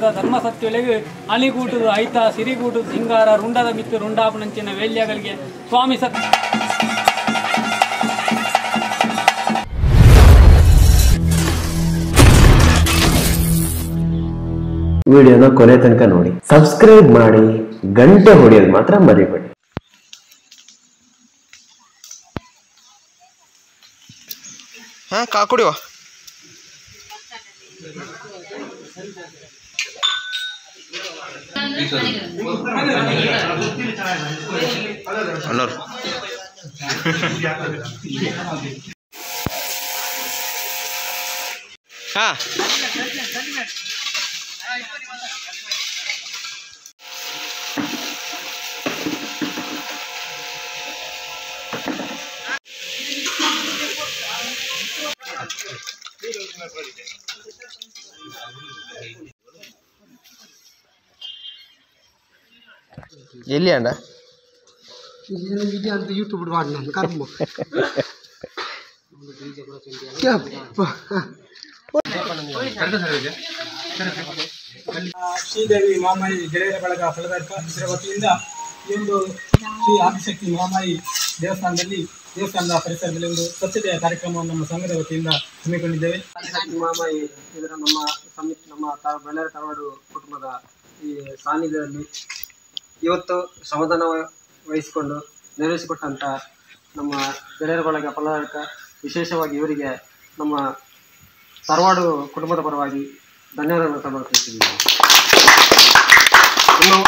ನಾಡದ ಧರ್ಮಸತ್ಯೊಲೆಗ್ ಅಣಿಗೂಟುದು ಐತ ಸಿರಿಗೂಟುದು ಸಿಂಗಾರ ರುಂಡದ ಮಿತ್ತು ರುಂಡಾಪುನಂಚಿನ ವೇಲ್ಯಗಳಿಗೆ ಸ್ವಾಮಿ ಸತ್ ವಿಡಿಯೋನ ಕೊನೆ ತನಕ ನೋಡಿ, ಸಬ್ಸ್ಕ್ರೈಬ್ ಮಾಡಿ, ಗಂಟೆ ಹೊಡೆಯೋದು ಮಾತ್ರ ಮರಿಬೇಡಿ. ಹಾ ಕಾ ಕುಡಿಯುವ ಹಾ ಎಲ್ಲಿ ಅಣ್ಣ ಅಂತ ಯೂಟ್ಯೂಬ್ ಮಾಡಿ ನಾನು ಕರ್ಮ ಶ್ರೀದೇವಿ ಮಹಾಮಾಯಿ ಗೆಳೆಯರ ಬಳಗ ಫಲದಾರ್ಕ ಇದರ ವತಿಯಿಂದ ಈ ಒಂದು ಶ್ರೀ ಆದಿಶಕ್ತಿ ಮಹಾಮಾಯಿ ದೇವಸ್ಥಾನದಲ್ಲಿ ದೇವಸ್ಥಾನದ ಪರಿಸರದಲ್ಲಿ ಒಂದು ಸ್ವಚ್ಛತೆಯ ಕಾರ್ಯಕ್ರಮವನ್ನು ನಮ್ಮ ಸಂಘದ ವತಿಯಿಂದ ಹಮ್ಮಿಕೊಂಡಿದ್ದೇವೆ. ಆದಿಶಕ್ತಿ ಮಹಾಮಾಯಿ ಇದರ ನಮ್ಮ ಸಮಿತಿ ನಮ್ಮ ಬಳ್ಳಾರಿ ತರವಾಡು ಕುಟುಂಬದ ಈ ಸಾನ್ನಿಧ್ಯದಲ್ಲಿ ಇವತ್ತು ಶ್ರಮದಾನ ವಹಿಸಿಕೊಂಡು ನೆರವೇರಿಸಿಕೊಟ್ಟಂಥ ನಮ್ಮ ಗೆಳೆಯರ ಬಳಗ ಫಲದಾರಕ ವಿಶೇಷವಾಗಿ ಇವರಿಗೆ ನಮ್ಮ ತರವಾಡು ಕುಟುಂಬದ ಪರವಾಗಿ ಧನ್ಯವಾದಗಳನ್ನು ಸಮರ್ಪಿಸಿದ್ದೀವಿ. ಇನ್ನು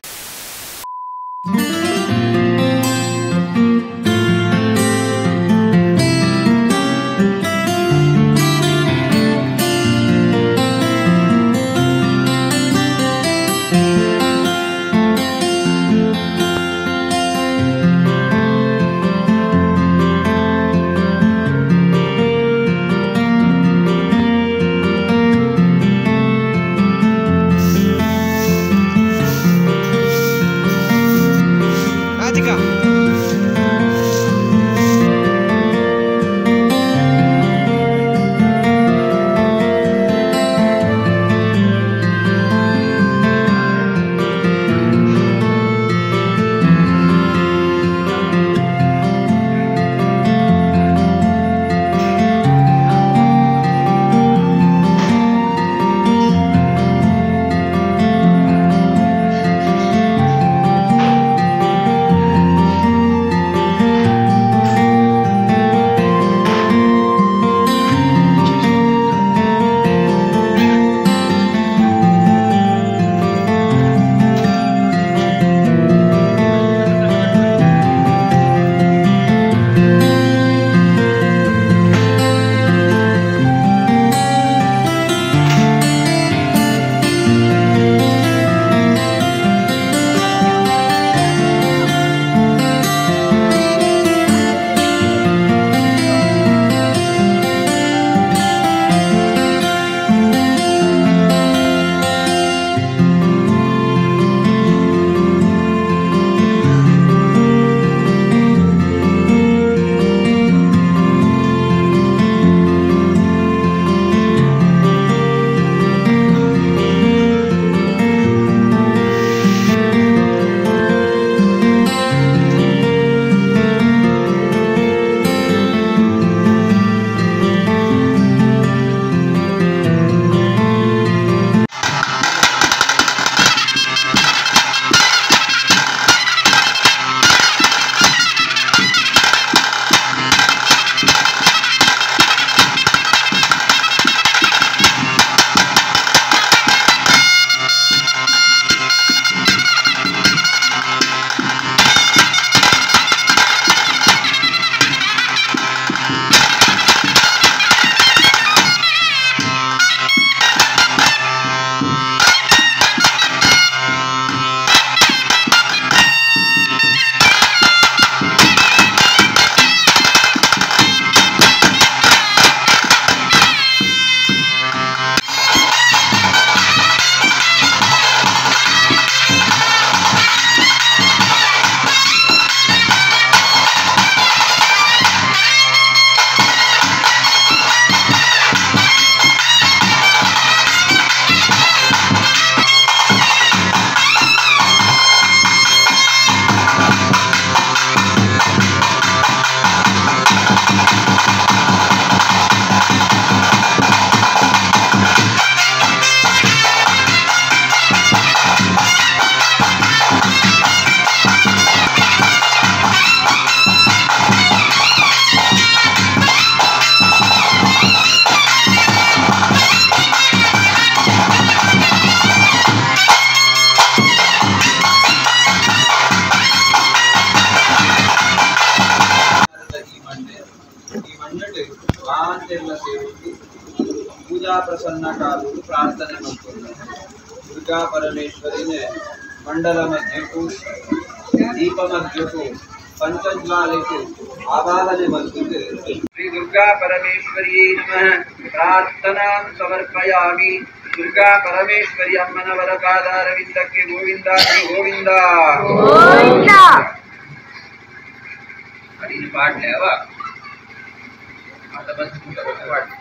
ಮಾತೆರ್ಲ ಸೇರುತ್ತು ಪೂಜಾ ಪ್ರಸನ್ನ ಕಾಲುಡು ಪ್ರಾರ್ಥನೆ ಮಲ್ಪೊಂದು ದುರ್ಗಾ ಪರಮೇಶ್ವರಿನ ಮಂಡಲ ಮಧ್ಯಕ್ಕೂ ದೀಪ ಮಧ್ಯಕ್ಕೂ ಪಂಚಜ್ವಾಲೆಗೂ ಆವಾಹನೆ ಮಲ್ತುದು ಶ್ರೀ ದುರ್ಗಾ ಪರಮೇಶ್ವರಿಯೇ ನಮಃ ಪ್ರಾರ್ಥನಾ ಸಮರ್ಪಯಾಮಿ. ದುರ್ಗಾ ಪರಮೇಶ್ವರಿ ಅಮ್ಮನವರ ಪಾದಾರವಿಂದಕ್ಕೆ ಗೋವಿಂದ ಗೋವಿಂದ. ಅಡಿನ ಪಾಡ್ಲೆ ಅವ ಆತ ಬಂದು ಪಾಡ್ಲೆ.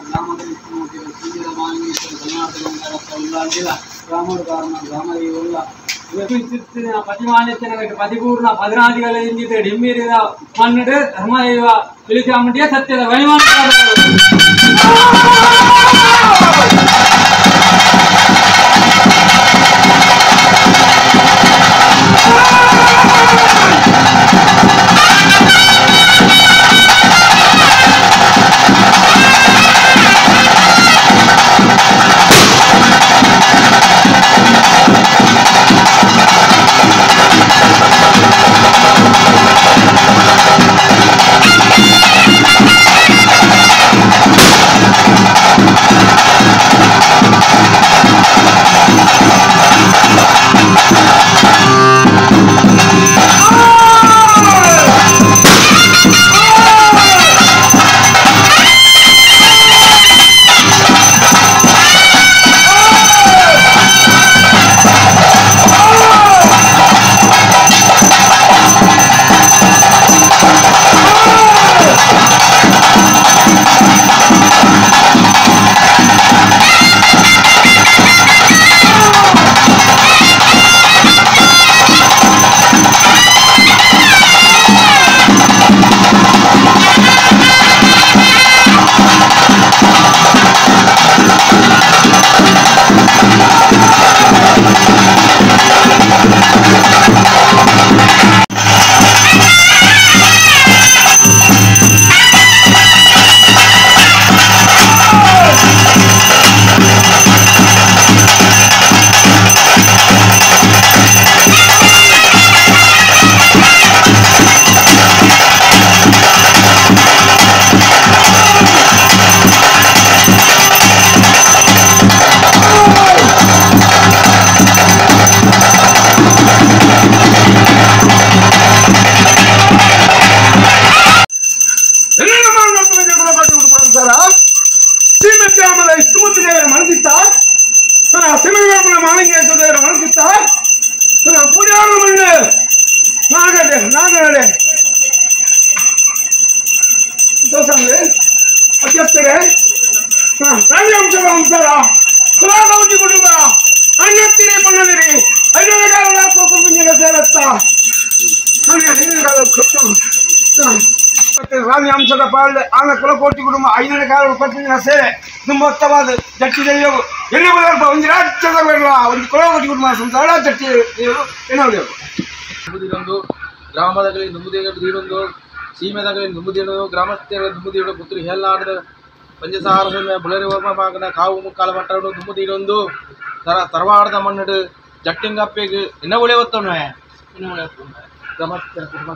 ಗ್ರಾಮದ ಸೀಮೆದ ಮಾಲಿಂಗೇಶ್ವರ ಗಂಗಾರ ಗ್ರಾಮದ ಗ್ರಾಮ ಉಲ್ಲ ಪತಿಮಾನ್ಯತೆ ಪತಿಪೂರ್ಣ ಪದಿನಾದಿಗಳ ಇಂಜಿತ ಡಿಮ್ಮಿರಿದ ಮನ್ನಡು ಧರ್ಮದೈವ ತಿಳಿಸಾಮುಂಡಿಯ ಸತ್ಯದ ವಣಿಮಾನ. ರಾಜವಂಶದ ಪಾಳೆ ಆನ ಕುಲಕೋಟಿ ಕುಟುಂಬ ಐದನೇ ಕಾಲ ಪತ್ನಿನ ಸೇವೆ ತುಂಬತ್ತವಾದ ಜಟ್ಟಿ ದೈವವು ಎಣ್ಣೆ ಒಂದು ರಾಜ್ಯದ ಒಂದು ಕುಲಕೋಟಿ ಕುಟುಂಬ ಸಂಸಾರ ಜಟ್ಟಿ ಎಣ್ಣೆ ನುಂಬುದಿರೊಂದು ಗ್ರಾಮದಗಲಿ ನುಂಬುದಿರೊಂದು ಸೀಮೆದಗಲಿ ನುಂಬುದಿರು ಗ್ರಾಮಸ್ಥರ ನುಂಬುದಿರು ಪುತ್ರಿ ಹೇಳಾಡದ ಪಂಚಸಾರ ಸಮಯ ಬುಳರಿ ವರ್ಮ ಮಾಗನ ಕಾವು ಮುಕ್ಕಾಲ ಮಟ್ಟವನ್ನು ನುಂಬುದಿರೊಂದು ತರವಾಡದ ಮಣ್ಣು ಜಟ್ಟಿಂಗಪ್ಪೆಗೆ ಎನ್ನ ಒಳೆ ಒತ್ತೊಣ್ಣೆ ಎನ್ನ ಒಳೆ ಗ್ರಾಮಸ್ಥರ ಕುಟುಂಬ.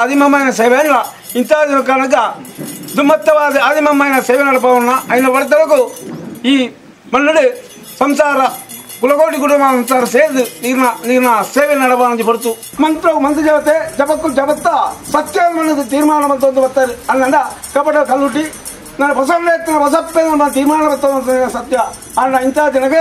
ಆದಿಮಮ್ಮನ ಸೇವೆ ಅಲ್ಲ ಇಂಥ ಕಾರಣಕ್ಕ ದುಮ್ಮತ್ತವಾದ ಆದಿಮಮ್ಮನ ಸೇವೆ ನಡಪವನ್ನ ಐನ ಬರ್ತಲಕು ಈ ಮನ್ನಡು ಸಂಸಾರ ಕುಲಕೋಟಿ ಕುಟುಂಬ ಸಂಸಾರ ಸೇರಿದು ನೀರಿನ ನೀರಿನ ಸೇವೆ ನಡಬಾನಂಜಿ ಪಡ್ತು ಮಂತ್ರ ಮಂತ್ರ ಜವತೆ ಜಪಕ್ಕೂ ಜಪತ್ತ ಸತ್ಯ ಮಣ್ಣದು ತೀರ್ಮಾನ ಬಂತು ಬರ್ತಾರೆ ಅಲ್ಲಂದ ಕಪಟ ಕಲ್ಲುಟ್ಟಿ ನಾನು ಬಸವಣ್ಣ ಬಸಪ್ಪೆ ನಮ್ಮ ತೀರ್ಮಾನ ಬರ್ತದೆ ಸತ್ಯ ಅಣ್ಣ ಇಂಥ ಜನಗ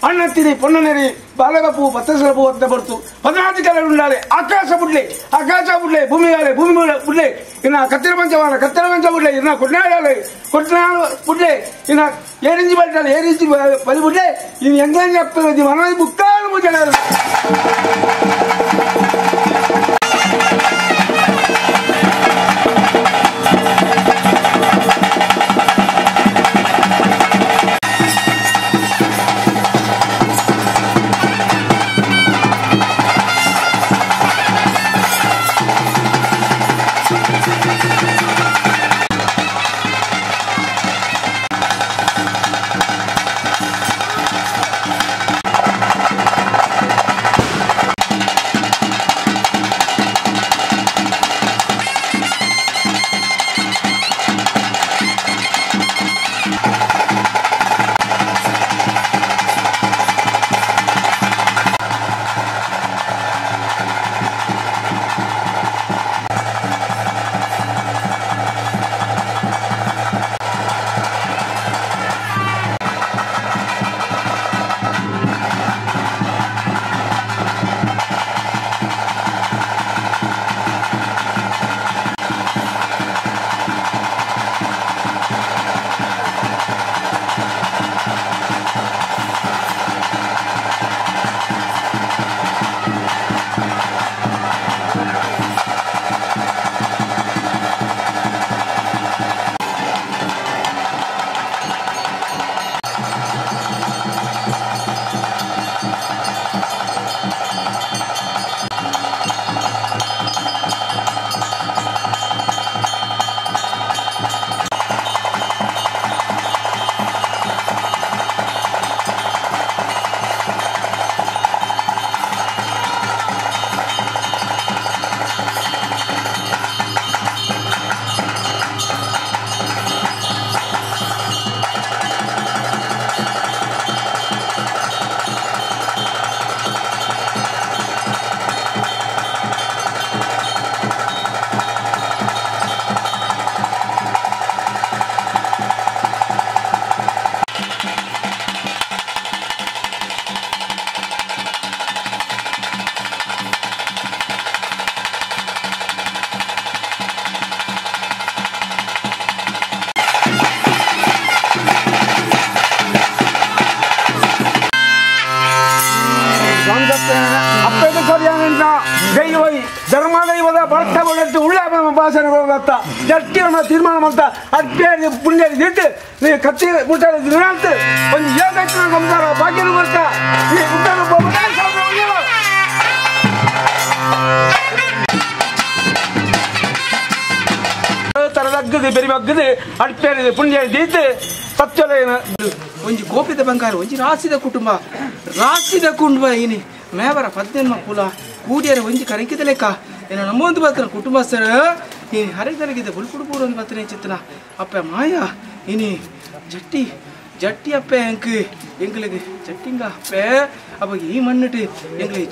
ಅಣ್ಣ ತಿರಿ ಪೊಣ್ಣನೇರಿ ಬಾಲಗಪ್ಪು ಬತ್ತಸಲಪು ಅಂತ ಬರ್ತು ಪದ್ನಾಲ್ಕು ಕಲೆ ಉಂಡಾಲೆ ಆಕಾಶ ಬುಡ್ಲೆ ಆಕಾಶ ಬುಡ್ಲೆ ಭೂಮಿಗಾಲೆ ಭೂಮಿ ಬುಡ್ಲೆ ಇನ್ನ ಕತ್ತಿರ ಪಂಚವಾನ ಕತ್ತಿರ ಪಂಚ ಬುಡ್ಲೆ ಇನ್ನ ಕೊಡ್ನಾಡಾಲೆ ಕೊಡ್ನಾಡು ಬುಡ್ಲೆ ಇನ್ನ ಏರಿಂಜಿ ಬಲ್ಟಾಲೆ ಏರಿಂಜಿ ಬಲಿ ಬುಡ್ಲೆ ಇನ್ನು ಎಂಗಂಜ ಅಪ್ಪನ ಮನ ಬುಕ್ಕಾಲು ಮುಜಲ. ಧರ್ಮದೈವದ ಭರ್ತ ಉಳ್ಳ ಭಾಷಣ ಜಟ್ಟಿ ತೀರ್ಮಾನ ಮಾಡ್ತಾ ಅಡ್ಪೇರಿ ಪುಣ್ಯ ದಿಟ್ಟು ನೀವು ಕತ್ತಿ ಮುಟ್ಟಾಡಿ ಅಂತ ಒಂದು ಯೋಗ ಸಂಸಾರ ಭಾಗ್ಯ ಬರ್ತಾ ಈ ತರದಗ್ಗದೆ ಬೆರಿಬಗ್ಗದೆ ಅಡ್ಪೇರಿ ಪುಣ್ಯ ದಿಟ್ಟು ಸತ್ಯಲಯನ ಒಂಜಿ ಗೋಪಿತ ಬಂಗಾರ ಒಂಜಿ ರಾಸಿದ ಕುಟುಂಬ ರಾಸಿದ ಕುಟುಂಬ ಇನಿ ಮೇವರ ಪದ್ನೆನ್ಮ ಕುಲ ಕೂಡಿಯರ ಒಂಜಿ ಕರಂಕಿದ ಲೆಕ್ಕ ಏನ ನಮ್ಮೊಂದು ಬರ್ತನ ಕುಟುಂಬಸ್ಥರ ಇನಿ ಹರಿದಲಗಿದೆ ಬುಲ್ಪುಡು ಪೂರ ಒಂದು ಬರ್ತನೆ ಚಿತ್ತನ ಅಪ್ಪ ಮಾಯ ಇನಿ ಜಟ್ಟಿ ಜಟ್ಟಿ ಅಪ್ಪೆ ಎಂಕ್ ಎಂಗ್ಲಿಗೆ ಜಟ್ಟಿಂಗ ಅಪ್ಪೆ ಅಪ್ಪ ಈ ಮಣ್ಣಿಟ್ಟು ಎಂಗ್ಲಿ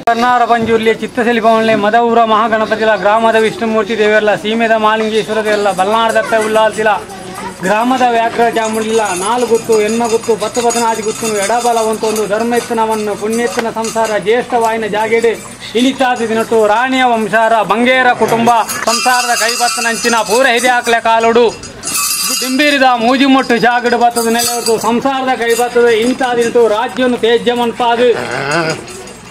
ಕರ್ನಾರ ಪಂಜುರ್ಲಿ ಚಿತ್ತಸೆಲಿಪವನ್ಲೆ ಮದವೂರ ಮಹಾಗಣಪತಿಲ ಗ್ರಾಮದ ವಿಷ್ಣುಮೂರ್ತಿ ದೇವರ್ಲ ಸೀಮೆದ ಮಾಲಿಂಗೇಶ್ವರ ದೇವರ್ಲ ಬಲ್ನಾಡದತ್ತ ಉಲ್ಲಾಲ್ತಿಲ ಗ್ರಾಮದ ವ್ಯಾಘ್ರ ಚಾಮುಂಡಿಲ ನಾಲು ಗುತ್ತು ಎನ್ಮ ಗುತ್ತು ಪತ್ತು ಪತನಾದಿ ಗುತ್ತು ಎಡಬಲ ಒಂತೊಂದು ಧರ್ಮೆತ್ತನವನ್ನು ಪುಣ್ಯೆತ್ತನ ಸಂಸಾರ ಜ್ಯೇಷ್ಠವಾಯಿನ ಜಾಗೆಡೆ ಇಳಿತಾದಿ ದಿನಟು ರಾಣಿಯ ವಂಶಾರ ಬಂಗೇರ ಕುಟುಂಬ ಸಂಸಾರದ ಕೈಬತ್ತನಂಚಿನ ಪೂರ ಹಿರಿಯಾಕ್ಲೆ ಕಾಲುಡು ದಿಂಬೀರಿದ ಮೂಜಿಮೊಟ್ಟು ಜಾಗಡು ಬತ್ತದ ನೆಲೆವತ್ತು ಸಂಸಾರದ ಕೈಬತ್ತದ ಇಂತಾದಿನಟು ರಾಜ್ಯವನ್ನು ತೇಜ್ಯ ಮನ್ಪಾದು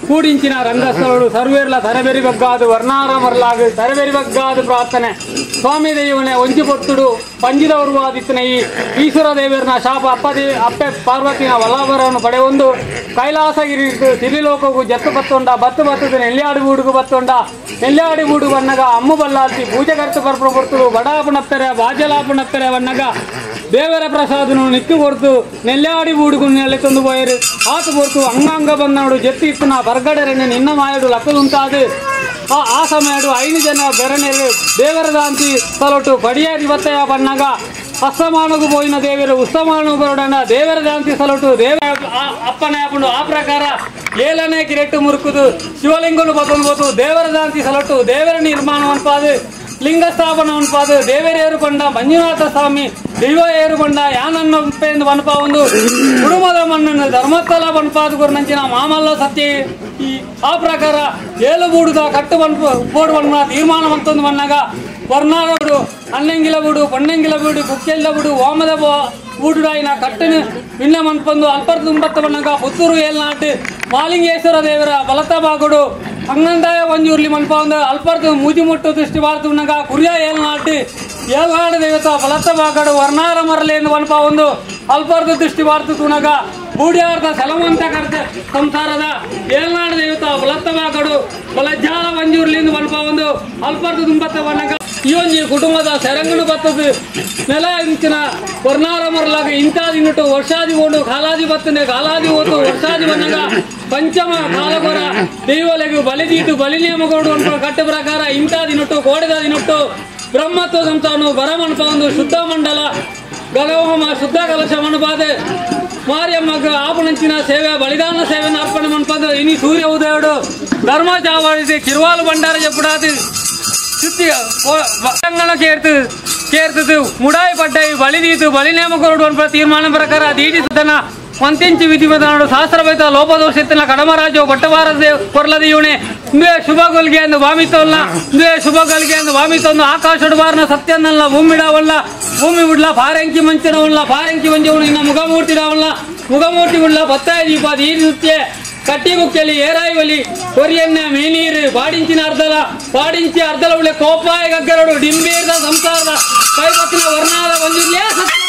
ಕೂಡಿಂಚಿನ ರಂಗಸ್ಥಳಗಳು ಸರ್ವೇರ್ಲ ತರಬೇರಿ ಬಗ್ಗಾದು ವರ್ಣಾರ ಮರಲಾಗು ತರಬೇರಿ ಬಗ್ಗಾದು ಪ್ರಾರ್ಥನೆ ಸ್ವಾಮಿ ದೇವನೇ ಒಂಜಿ ಪೊತ್ತುಡು ಪಂಜಿದವರುವಾದಿತ್ತನ ಈ ಈಶ್ವರ ದೇವರನ ಶಾಪ ಅಪ್ಪೆ ಪಾರ್ವತಿನ ವಲ್ಲಭರವನ್ನು ಪಡೆಯೊಂದು ಕೈಲಾಸಗಿರಿ ಸಿರಿಲೋಕಗೂ ಜತ್ತು ಬತ್ತೊಂಡ ಬತ್ತು ಬತ್ತದ ನೆಲ್ಯಾಡಿ ಬೂಡುಗು ಬತ್ತೊಂಡ ನೆಲ್ಯಾಡಿ ಬೂಡು ಬಣ್ಣಗ ಅಮ್ಮು ಬಲ್ಲಾಲ್ತಿ ಪೂಜೆ ಕರ್ತು ಪರ್ಪು ಕೊಡ್ತುಡು ಬಡಾಪಣಪ್ಪೆರೆ ಬಾಜಲಾಪಣಪ್ಪೆರೆ ಬಣ್ಣಗ ದೇವರ ಪ್ರಸಾದನು ನಿಕ್ಕು ಕೊಡ್ತು ನೆಲ್ಯಾಡಿ ಬೂಡುಗು ನೆಲೆತೊಂದು ಪೋಯರು ಆತು ಕೊಡ್ತು ಅಂಗಾಂಗ ಬಂದನೋಡು ಜತ್ತಿ ಇತ್ತನ ಬರ್ಗಡರನ್ನು ನಿನ್ನ ಮಾಯಡು ಲಕ್ಕದುಂತಾದು ಆ ಸಮಯಡು 5 ಜನ ಬೆರನೆರು ದೇವರ ದಾಂತಿ ತಲೊಟ್ಟು ಪಡಿಯಾರಿ ಬತ್ತಯ ಬಣ್ಣಗ ಅಸ್ತಮಾನಗು ಪೋಯಿನ ದೇವರು ಉಸ್ತಮಾನು ಬರೋಡನ ದೇವರ ದಾಂತಿ ಸಲೊಟ್ಟು ದೇವ ಅಪ್ಪನ ಅಪ್ಪನು ಆ ಪ್ರಕಾರ ಏಳನೇ ಕಿರೆಟ್ಟು ಮುರುಕುದು ಶಿವಲಿಂಗನು ಬತ್ತೊಂದು ದೇವರ ದಾಂತಿ ಸಲೊಟ್ಟು ದೇವರ ನಿರ್ಮಾಣ ಅನ್ಪಾದು ಲಿಂಗ ಸ್ಥಾಪನ ಅನ್ಪಾದು ದೇವರೇರು ಕೊಂಡ ಮಂಜುನಾಥ ಸ್ವಾಮಿ ದೈವ ಏರುಕೊಂಡ ಯಾನನ್ನು ಬನ್ಪ ಒಂದು ಕುಡುಮದ ಮಣ್ಣನ್ನು ಧರ್ಮಸ್ಥಳ ಬನ್ಪಾದು ಗುರುನಂಚಿನ ಮಾಮಲ್ಲ ಸತ್ಯ ಈ ಆ ಪ್ರಕಾರ ಏಳು ಬೂಡುದ ಕಟ್ಟು ಬನ್ಪು ಬೋಡು ಬಣ್ಣ ತೀರ್ಮಾನ ಮಂತೊಂದು ಬಣ್ಣಗ ವರ್ಣಾರ ಬೀಡು ಅಣ್ಣಂಗಿಲ ಬೀಡು ಪೊಣ್ಣಂಗಿಲ ಬೀಡು ಕುಕ್ಕೆಲ್ಲ ಬೀಡು ಓಮದ ಬೂಡುಡಾಯಿನ ಕಟ್ಟನು ವಿನ್ನ ಮನ್ಪೊಂದು ಅಲ್ಪರ್ ತುಂಬತ್ತ ಬಣ್ಣಗ ಪುತ್ತೂರು ಏಲ್ನಾಟು ಮಾಲಿಂಗೇಶ್ವರ ದೇವರ ಬಲತ ಬಾಗುಡು ಅಂಗಂದಾಯ ಒಂಜೂರ್ಲಿ ಮನ್ಪ ಒಂದು ಅಲ್ಪರ್ದು ಮೂಜಿಮುಟ್ಟು ದೃಷ್ಟಿ ಬಾರ್ದು ಕುರಿಯ ಏಲ್ನಾಟು ಏಲ್ನಾಡು ದೇವತ ಬಲತ ಬಾಗಡು ವರ್ಣಾರ ಮರಲೇನು ಮನ್ಪ ಒಂದು ಅಲ್ಪರ್ದು ದೃಷ್ಟಿ ಬಾರ್ದು ತುಣಗ ಬೂಡಿಯಾರ್ದ ಸಲವಂತ ಕರ್ತ ಸಂಸಾರದ ಏಲ್ನಾಡು ದೇವತ ಬಲತ್ತ ಬಾಗಡು ಬಲಜ್ಜಾಲ ಒಂಜೂರ್ಲಿಂದ ಮನ್ಪ ಒಂದು ಅಲ್ಪರ್ದು ತುಂಬತ್ತ ಬಣ್ಣಗ ಈ ಒಂಜಿ ಕುಟುಂಬದ ಸೆರಂಗನು ಬತ್ತದು ನೆಲ ಇಂಚಿನ ವರ್ಣಾರ ಮರಲಾಗ ಇಂತಾದಿ ನಟು ವರ್ಷಾದಿ ಓಡು ಕಾಲಾದಿ ಬತ್ತನೆ ಕಾಲಾದಿ ಓದು ವರ್ಷಾದಿ ಬನ್ನಗ ಪಂಚಮ ಕಾಲಗೊರ ದೈವಲೆಗು ಬಲಿದೀತು ಬಲಿ ನಿಯಮಗೋಡು ಅಂತ ಕಟ್ಟ ಪ್ರಕಾರ ಇಂತಾದಿ ನೊಟ್ಟು ಕೋಡೆದಾದಿ ನೊಟ್ಟು ಬ್ರಹ್ಮತ್ವ ಸಂತಾನು ಬರಮನ್ಪ ಒಂದು ಶುದ್ಧ ಮಂಡಲ ಗಲೋಹಮ ಶುದ್ಧ ಕಲಶ ಮನುಪಾದೆ ಮಾರಿಯಮ್ಮಗ ಆಪಣಂಚಿನ ಸೇವೆ ಬಲಿದಾನ ಸೇವೆಯನ್ನು ಅರ್ಪಣೆ ಮನ್ಪದು ಇನಿ ಸೂರ್ಯ ಉದಯಡು ಧರ್ಮ ಚಾವಡಿಸಿ ಕಿರುವಾಲು ಭಂಡಾರ చెప్పుడాది ಸುತ್ತಿ ಕೇರ್ತು ಕೇರ್ತದು ಮುಡಾಯಿ ಪಡ್ಡಾಯಿ ಬಲಿದೀತು ಬಲಿ ನೇಮಕೊರಡು ಅನ್ಪ ತೀರ್ಮಾನ ಪ್ರಕಾರ ದೀಡಿಸುತ್ತನ ಒಂತಿಂಚು ವಿಧಿ ವಿಧಾನಡು ಶಾಸ್ತ್ರವೇದ ಲೋಪದೋಷಿತ್ತನ ಕಡಮರಾಜು ಬಟ್ಟವಾರ ಕೊರ್ಲದಿಯುಣೆ ಇಂದುವೆ ಶುಭ ಗೊಲ್ಗೆ ಅಂದು ವಾಮಿತೋಲ್ಲ ಇಂದುವೆ ಶುಭ ಗೊಲ್ಗೆ ಅಂದು ವಾಮಿತೊಂದು ಆಕಾಶಡು ಬಾರನ ಸತ್ಯನಲ್ಲ ಭೂಮಿಡಾವಲ್ಲ ಭೂಮಿ ಬಿಡ್ಲ ಪಾರಂಕಿ ಮಂಚನವಲ್ಲ ಪಾರಂಕಿ ಮಂಜವನು ಇನ್ನ ಮುಖಮೂರ್ತಿಡಾವಲ್ಲ ಮುಖಮೂರ್ತಿ ಬಿಡ್ಲ ಬತ್ತಾಯ ದೀಪ ದೀರಿಸುತ್ತೆ ಕಟ್ಟಿ ಬುಕ್ಕೆಲಿ ಏರಾಯಿ ಒಲಿ ಕೊರಿಯನ್ನ ಮೀನೀರು ಬಾಡಿಂಚಿನ ಅರ್ಧಲ ಬಾಡಿಂಚಿ ಅರ್ಧಲ ಉಳ್ಳೆ ಕೋಪಾಯ ಗಗ್ಗರಡು ಡಿಂಬೀರ್ದ ಸಂಸಾರದ ಕೈಬತ್ತಿನ ವರ್ಣಾದ ಒಂದಿರ್ಲೇ ಸತ್ಯ.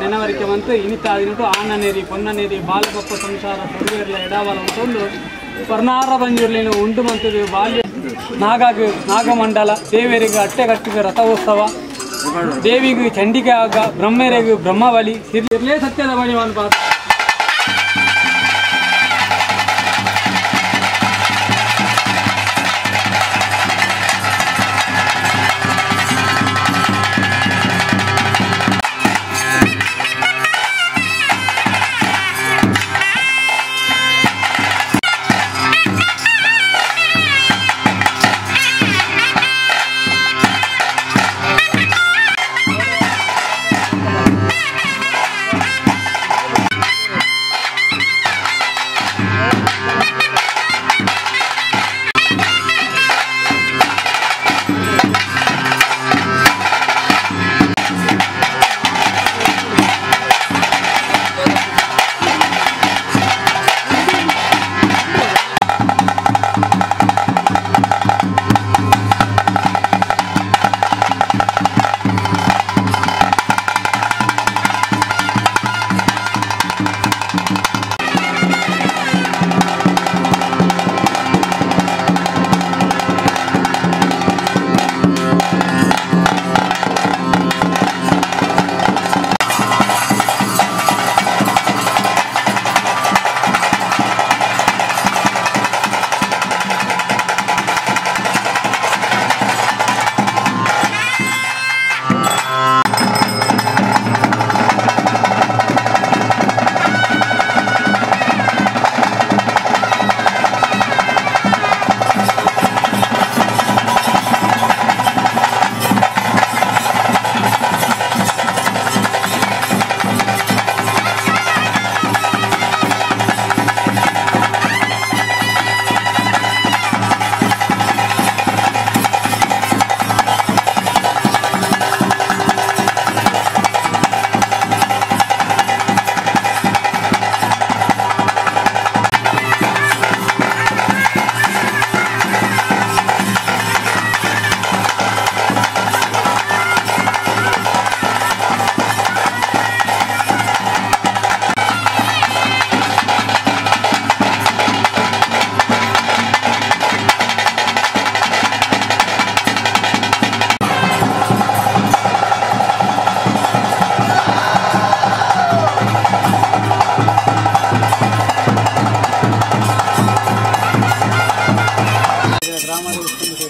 ನೆನವರಿಕೆ ಬಂತು ಇನಿತ ದಿನಟು ಆನನೇರಿ ಪೊನ್ನನೇರಿ ಬಾಲಬಪ್ಪ ಸಂಸಾರ ಸ್ವರ್ಗರ್ಲ ಎಡಾವಲ ಉಂಟೊಂದು ಪರ್ನಾರ ಬಂಜುರ್ಲಿನ ಉಂಡು ಮಂತದು ಬಾಲ್ಯ ನಾಗಾಗ ನಾಗಮಂಡಲ ದೇವರಿಗೆ ಅಟ್ಟೆಗಟ್ಟಿಗೆ ರಥೋತ್ಸವ ದೇವಿಗೆ ಚಂಡಿಕೆ ಆಗ ಬ್ರಹ್ಮರಿಗೆ ಬ್ರಹ್ಮಬಲಿ ಸಿರ್ಲೇ ಸತ್ಯದ ಬಣಿವನ್ ಪಾತ್ರ.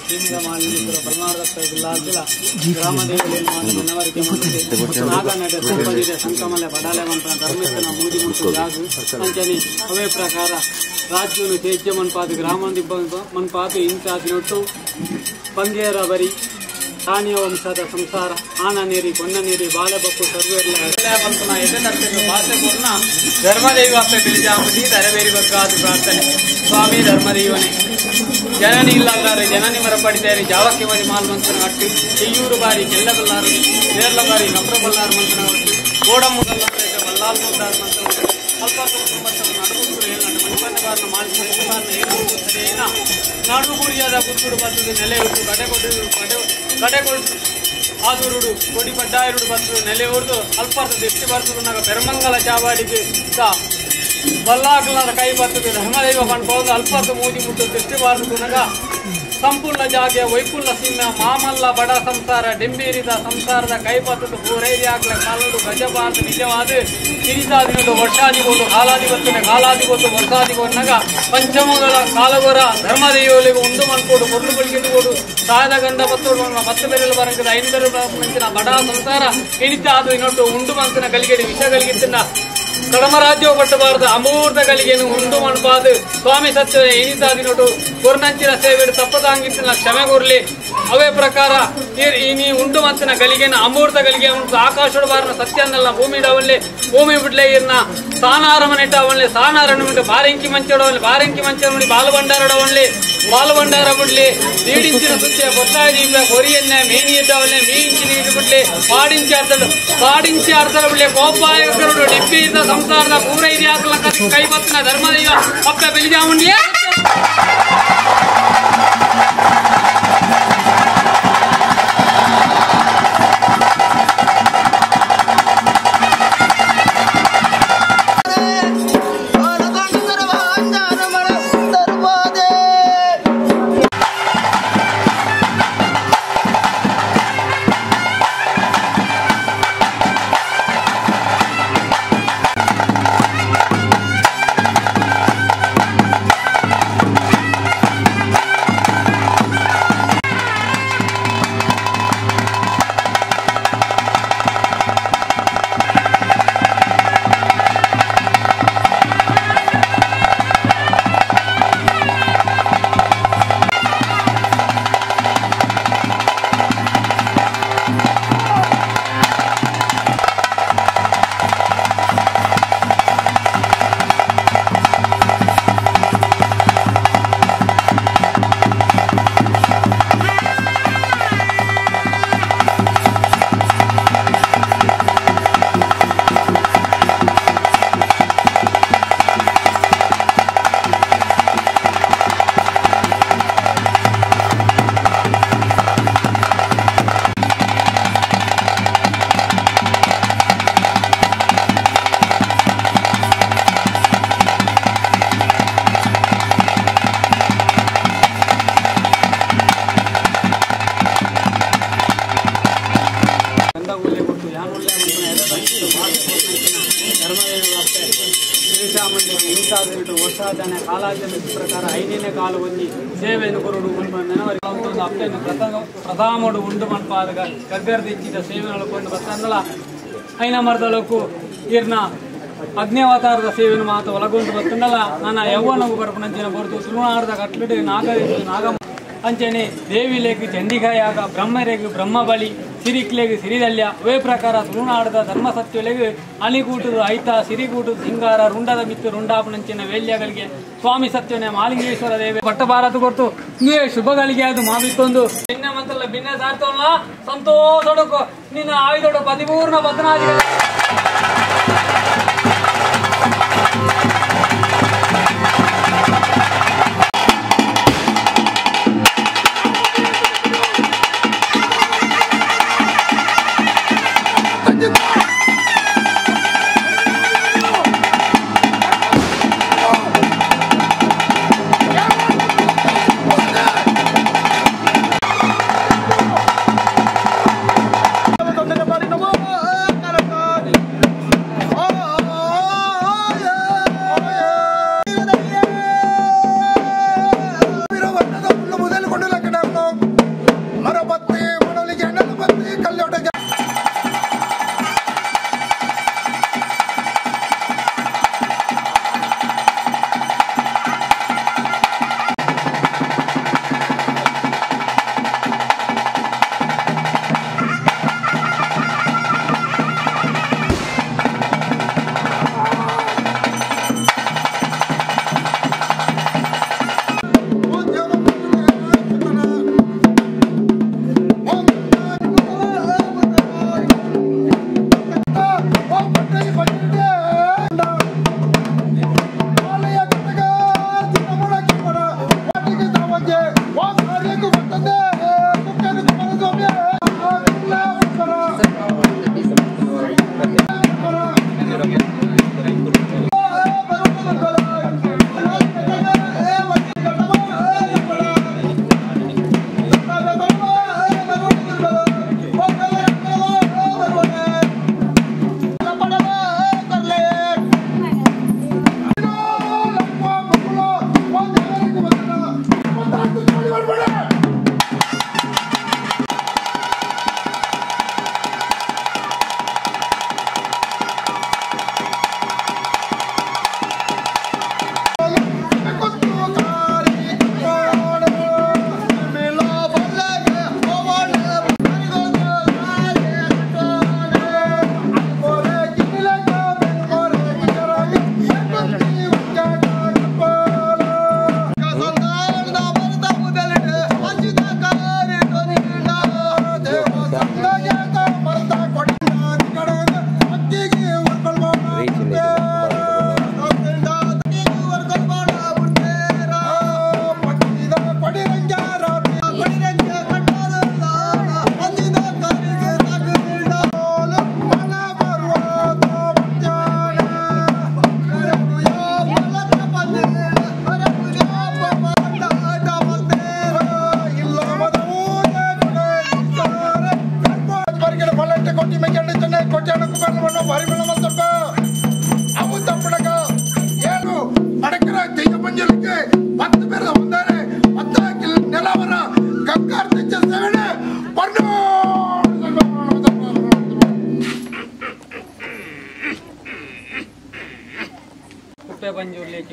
ಸೀಮೆದ ಮಾಲಿಂಗೇಶ್ವರ ಬಲ್ನಾಡದತ್ತ ಬಿಲ್ಲಾಲ್ತಿಲ ಗ್ರಾಮ ದೇವತೆಯನ್ನು ಮನವರಿಕೆ ಮಾಡುತ್ತೆ ನಾಗನಡೆ ಸಂಪದಿದೆ ಸಂಕಮಲೆ ಬಡಾಲೆ ಮಂತ್ರ ಧರ್ಮಸ್ಥನ ಮೂದಿ ಮುಟ್ಟು ಜಾಗು ಅಂಚನೆ ಅವೇ ಪ್ರಕಾರ ರಾಜ್ಯವನ್ನು ತೇಜ್ಯ ಮನ್ಪಾದು ಗ್ರಾಮ ಮನ್ಪಾದು ಇಂಚಾದಿನೊಟ್ಟು ಬಂಗೇರ ಬರಿ ಸಾನಿಯ ವಂಶದ ಸಂಸಾರ ಆನ ನೀರಿ ಕೊನ್ನ ನೀರಿ ಬಾಲಬಕ್ಕು ಸರ್ವೇರ್ಲ ಮಲ್ಪನ ಎದೆ ಭಾಷೆ ಪೂರ್ಣ ಧರ್ಮದೈವ ಅಪ್ಪೆ ಬಿಳಿಜಾಮುದಿ ದರಬೇರಿ ಬಗ್ಗಾದು ಪ್ರಾರ್ಥನೆ ಸ್ವಾಮಿ ಧರ್ಮದೈವನೇ ಜನನಿ ಇಲ್ಲಾಗಾರೆ ಜನನಿ ಮರಪಡಿದ್ದಾರೆ ಜಾವಕ್ಕೆ ಮರಿ ಮಾಲ್ ಮಂತನ ಅಟ್ಟು ಚೆಯ್ಯೂರು ಬಾರಿ ಕೆಲ್ಲಬಲ್ಲಾರು ಕೇರಳ ಬಾರಿ ಕಪ್ರಬಲ್ಲಾರು ಮಂತನ ಒಟ್ಟು ಕೋಡಮ್ಮಗಲ್ಲಾರು ಬಲ್ಲಾಲ್ ಮುದ್ದಾರು ಮಂತನ ಅಲ್ಪ ನಡುಗುರು ಮಾಲಿನ ನಡುಗುರಿಯಾದ ಗುರುಗುಡು ಬರ್ತದೆ ನೆಲೆ ಉಂಟು ಕಡೆ ಕೊಡು ಕಡೆ ಕಡೆ ಕೊಡು ಆದೂರುಡು ಕೊಡಿ ಪಡ್ಡಾಯರುಡು ಬರ್ತದೆ ನೆಲೆ ಉರ್ದು ಅಲ್ಪಾರ್ಥ ದೃಷ್ಟಿ ಬರ್ತದೆ ನಾಗ ಪೆರಮಂಗಲ ಚಾವಾಡಿಗೆ ಬಲ್ಲಾಕಲಾದ ಕೈ ಬರ್ತದೆ ಧರ್ಮದೈವ ಪಣ್ಬೋದು ಅಲ್ಪಾರ್ಥ ಮೂದಿ ಮುಟ್ಟು ದೃಷ್ಟಿ ಬಾರದು ನಾಗ ಸಂಪೂರ್ಣ ಜಾಗೆ ವೈಪುಲ್ಲ ಸೀಮೆ ಮಾಮಲ್ಲ ಬಡ ಸಂಸಾರ ಡೆಂಬೀರಿದ ಸಂಸಾರದ ಕೈಪತ್ತದ ಪೂರೈರಿಯಾಗ್ಲ ಕಾಲಡು ಗಜಬಾರದು ನಿಜವಾದ ಕಿರಿದಾದಿನದು ವರ್ಷಾದಿಗೋದು ಕಾಲಾದಿಗೊತ್ತನೆ ಕಾಲಾದಿಗೊತ್ತು ವರ್ಷಾದಿಗೊನ್ನಗ ಪಂಚಮಗಳ ಕಾಲಗೊರ ಧರ್ಮದೈವಲಿಗೆ ಉಂಡು ಮನ್ಕೋಡು ಕೊರ್ಲು ಬಳಿಗೆದುಗೋಡು ಸಾಯದ ಗಂಧ ಬತ್ತೋಡು ಮತ್ತ ಬೆರಳು ಬರಂಗದ ಐದು ಬೆರಳು ಮಂಚಿನ ಬಡ ಸಂಸಾರ ಇಳಿತ ಅದು ಇನ್ನೊಟ್ಟು ಉಂಡು ಮಂತಿನ ಗಲಿಗೆಡಿ ವಿಷಗಳಿಗಿತ್ತಿನ ಕಡಮರಾಜ್ಯವು ಪಟ್ಟಬಾರದು ಅಮೂರ್ತ ಗಳಿಗೆನು ಉಂಡು ಮಣ್ಪಾದು ಸ್ವಾಮಿ ಸತ್ಯ ಇನಿತಾದಿನೊಟ್ಟು ಕೊರ್ನಂಚಿನ ಸೇವೆಡು ತಪ್ಪದಾಂಗಿತ್ತಿನ ಕ್ಷಮೆ ಕೊರ್ಲಿ ಅವೇ ಪ್ರಕಾರ ಇನಿ ಉಂಡು ಮಂತಿನ ಗಳಿಗೆನ ಅಮೂರ್ತ ಗಳಿಗೆ ಉಂಟು ಆಕಾಶಡು ಬಾರನ ಸತ್ಯನ್ನಲ್ಲ ಭೂಮಿ ಡವಲ್ಲಿ ಭೂಮಿ ಬಿಡ್ಲೆ ಇರ್ನ ಸಾನಾರಮನೆಟ್ಟ ಅವನ್ಲಿ ಸಾನಾರಣ ಉಂಟು ಬಾರೆಂಕಿ ಮಂಚಡವಲ್ಲಿ ಬಾರೆಂಕಿ ಮಂಚಡವಲ್ಲಿ ಬಾಲಭಂಡಾರಡವಲ್ಲಿ ಬಾಲಭಂಡಾರ ಬಿಡ್ಲಿ ನೀడించిన ಸುತ್ತೆ ಬೊತ್ತಾಯ ದೀಪ ಕೊರಿಯನ್ನೆ ಮೇನಿ ಇದ್ದವನ್ನೇ ಮೀಂಚಿ ನೀರು ಬಿಡ್ಲಿ ಪಾಡಿಂಚಿ ಅರ್ಥಳು ಪಾಡಿಂಚಿ ಅರ್ಥಳ ಬಿಡ್ಲಿ ಕೋಪಾಯಕರುಡು ಡಿಪ್ಪಿ ಇದ್ದ ಸಂಸಾರದ ಪೂರೈದಿ ಹಾಕಲ ಕೈಬತ್ತಿನ ಧರ್ಮದೈವ ಅಪ್ಪ ಬೆಲಿಜಾಮುಂಡಿಯೇ. ಪ್ರಕಾರ ಐದನೇ ಕಾಲು ಒಂಜಿ ಸೇವೆಯನ್ನು ಕೊರಡು ಅಪ್ಪೆಯನ್ನು ಪ್ರಥಮಡು ಉಂಡು ಮನ್ಪಾದ ಗಗ್ಗರ್ದಿಚ್ಚಿದ ಸೇವೆ ನಡ್ಕೊಂಡು ಬರ್ತಂದಲ ಐನ ಮರದಳಕ್ಕೂ ಇರ್ನ ಅಗ್ನಿಯವತಾರದ ಸೇವೆಯನ್ನು ಮಾತು ಒಳಗೊಂಡು ಬರ್ತಂದಲ ನನ್ನ ಯೌವನವು ಬರ್ಪಣಂಚಿನ ಬರುತು ತುಳುನಾಡದ ಕಟ್ಲಿಡು ನಾಗ ನಾಗ ಅಂಚನೆ ದೇವಿಲೇಖ ಚಂಡಿಗಾಯಾಗ ಬ್ರಹ್ಮರೇಗು ಬ್ರಹ್ಮ ಬಲಿ ಸಿರಿಕ್ಲೇಗು ಸಿರಿದಲ್ಯ ಅವೇ ಪ್ರಕಾರ ತುಳುನಾಡದ ಧರ್ಮಸತ್ಯಲೆಗು ಅಣಿಗೂಟದ ಐತ ಸಿರಿಗೂಟದ ಸಿಂಗಾರ ರುಂಡದ ಮಿತ್ತು ರುಂಡಾಪನಂಚಿನ ವೇಲ್ಯಗಳಿಗೆ ಸ್ವಾಮಿ ಸತ್ಯನೆ ಮಾಲಿಂಗೇಶ್ವರ ದೇವಿ ಪಟ್ಟ ಭಾರತ ಕೊಡ್ತು ನೀವೇ ಶುಭಗಳಿಗೆ ಅದು ಮಾವಿತ್ತೊಂದು ಭಿನ್ನ ಮಂತ್ರಲ್ಲ ಭಿನ್ನ ಸಾರ್ತವಲ್ಲ ಸಂತೋಷೊಡಕು ನಿನ್ನ ಆಯುಧೊಡ ಪದಿಪೂರ್ಣ ಬದ್ನಾದಿಗಳ Namo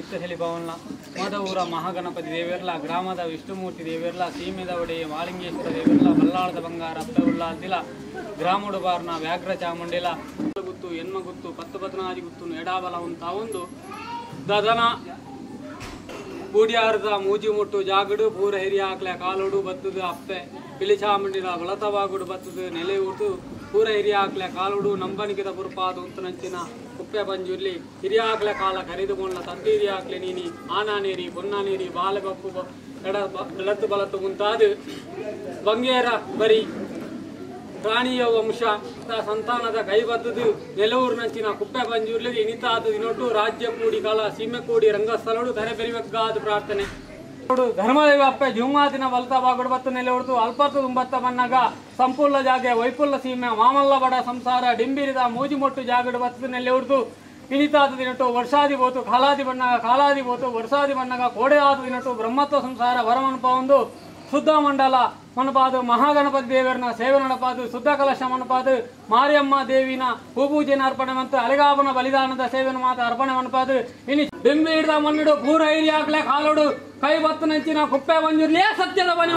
ಚಿತ್ತಶಲಿ ಭವನ ಮದವೂರ ಮಹಾಗಣಪತಿ ದೇವೆರ್ಲ ಗ್ರಾಮದ ವಿಷ್ಣುಮೂರ್ತಿ ದೇವೆರ್ಲ ಸೀಮೆದ ಒಡೆಯ ಮಾಲಿಂಗೇಶ್ವರ ದೇವೆರ್ಲ ಬಲ್ಲಾಳದ ಬಂಗಾರ ಅಪ್ಪೆ ಉಲ್ಲಾಲ್ತಿಲ ಗ್ರಾಮಡು ಬಾರ್ನ ವ್ಯಾಘ್ರ ಚಾಮುಂಡಿಲ ಗುತ್ತು ಎನ್ಮ ಗುತ್ತು ಪತ್ತು ಪತ್ನಾದಿ ಗುತ್ತು ಎಡಾಬಲ ಉಂತಾವೊಂದು ದದನ ಬೂಡಿಯಾರದ ಮೂಜಿ ಮುಟ್ಟು ಜಾಗಡು ಪೂರ ಹಿರಿಯ ಹಾಕ್ಲೆ ಕಾಲೋಡು ಬತ್ತದು ಅಪ್ಪೆ ಪಿಲಿಚಾಮುಂಡಿಲ ಬಲತವಾಗುಡು ಬತ್ತದು ನೆಲೆ ಊಟು ಪೂರ ಹಿರಿಯ ಹಾಕ್ಲೆ ಕಾಲೋಡು ನಂಬನಿಕೆದ ಪುರ್ಪಾದ ಉಂತನಂಚಿನ ಕುಪ್ಪೆ ಪಂಜುರ್ಲಿ ಹಿರಿಯ ಹಾಕ್ಲೆ ಕಾಲ ಕರಿದುಕೊಂಡ ತಂತಿ ಹಿರಿಯ ಹಾಕ್ಲೆ ನೀನಿ ಆನಾನೇರಿ ಪೊನ್ನಾನೇರಿ ಬಾಲಬಪ್ಪು ಎಡತ್ತು ಬಲತ್ತು ಮುಂತಾದ ಬಂಗೇರ ಬರಿ ಪ್ರಾಣಿಯ ವಂಶ ಸಂತಾನದ ಕೈಬತ್ತದು ನೆಲೂರಿನಂಚಿನ ಕುಪ್ಪೆ ಪಂಜುರ್ಲಿ ಇನಿತಾದ ದಿನೊಟ್ಟು ರಾಜ್ಯ ಕೂಡಿ ಕಾಲ ಸೀಮೆ ಕೂಡಿ ರಂಗಸ್ಥಳಡು ಧರೆ ಬೆರಿಬೇಕಾದ ಪ್ರಾರ್ಥನೆ ಧರ್ಮದೇವ ಅಪ್ಪೆ ಜುಮ್ಮಾತಿನ ಬಲತ ಬಾಗುಡು ಬತ್ತು ನೆಲೆ ಹೊಡ್ತು ಅಲ್ಪತ್ತು ತುಂಬತ್ತ ಬನ್ನಗ ಸಂಪೂರ್ಣ ಜಾಗೆ ವೈಪುಲ್ಲ ಸೀಮೆ ಮಾಮಲ್ಲ ಬಡ ಸಂಸಾರ ಡಿಂಬಿರಿದ ಮೂಜಿಮೊಟ್ಟು ಜಾಗಡು ಬತ್ತು ನೆಲೆ ಹೊಡ್ತು ಇನಿತಾದ ದಿನಟ್ಟು ವರ್ಷಾದಿ ಬೋತು ಕಾಲಾದಿ ಬಣ್ಣಗ ಕಾಲಾದಿ ಬೋತು ವರ್ಷಾದಿ ಬಣ್ಣಗ ಕೋಡೆ ಆದ ದಿನಟ್ಟು ಬ್ರಹ್ಮತ್ವ ಸಂಸಾರ ವರಮನುಪ ಒಂದು ಶುದ್ಧ ಮಂಡಲ ಮನಪಾದು ಮಹಾಗಣಪತಿ ದೇವರನ್ನ ಸೇವೆ ನಡಪಾದು ಶುದ್ಧ ಕಲಶ ಮನಪಾದು ಮಾರಿಯಮ್ಮ ದೇವಿನ ಹೂಪೂಜೆನ ಅರ್ಪಣೆ ಮತ್ತು ಅಲೆಗಾಪನ ಬಲಿದಾನದ ಸೇವೆನ ಮಾತ ಅರ್ಪಣೆ ಮನಪಾದು ಇನಿ ಡಿಂಬಿ ಹಿಡಿದ ಮಣ್ಣಿಡು ಪೂರ ಐರಿ ಹಾಕ್ಲೆ ಕಾಲೋಡು ಕೈ ಬತ್ತು ನಂಚಿನ ಕುಪ್ಪೆ ಬಂಜಿರ್ಲಿಯೇ ಸತ್ಯದ ಬನಿ.